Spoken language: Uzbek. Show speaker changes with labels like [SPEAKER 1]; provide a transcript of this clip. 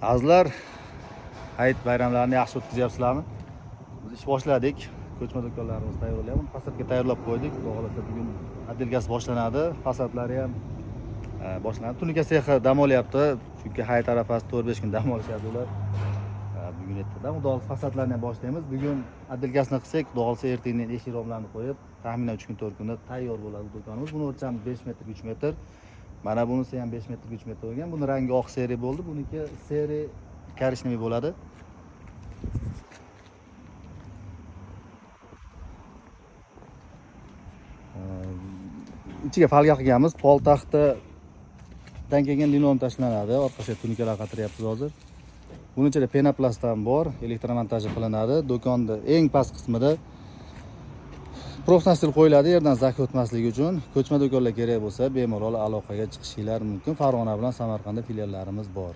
[SPEAKER 1] Azizlar, hayit bayramlarini yaxshi o'tkazyapsizlarmi? Biz ish boshladik. Ko'chma do'konlarimizni tayyorlayapmiz. Fasadga tayyorlab qo'ydik. Xudo xohlasa bugun отделкасы boshlanadi. Fasadlari ham boshlanadi. Tunuka sexi dam olyapti. Chunki hayit arafasi 4-5 kun dam olishadi ular. Bugun ertadan xudo xohlasa fasadlarni ham boshlaymiz. Bugun отделкасini qilsak, xudo xohlasa ertangi eshik romlarni qo'yib, taxminan 3 kun 4 kunda tayyor bo'ladi do'konimiz. Buni o'lchami 5 metrga 3 metr. Mana bunisi ham 5 metrga 3 metr bo'lgan. Buni rangi oq серый bo'ldi. Buniki серый коричневый bo'ladi. Ichiga фольга qilganmiz. Pol taxtadan keyin linon tashlanadi. Orqasiga tunikalar qatiryapmiz hozir. Buni ichida penoplast ham bor, elektromontaji qilinadi. Do'konni eng past qismida profnastil qo'yiladi, yerdan zak o'tmasligi uchun. Ko'chma do'konlar kerak bo'lsa, bemalol aloqaga chiqishinglar mumkin. Farg'ona bilan Samarqandda filiallarimiz bor.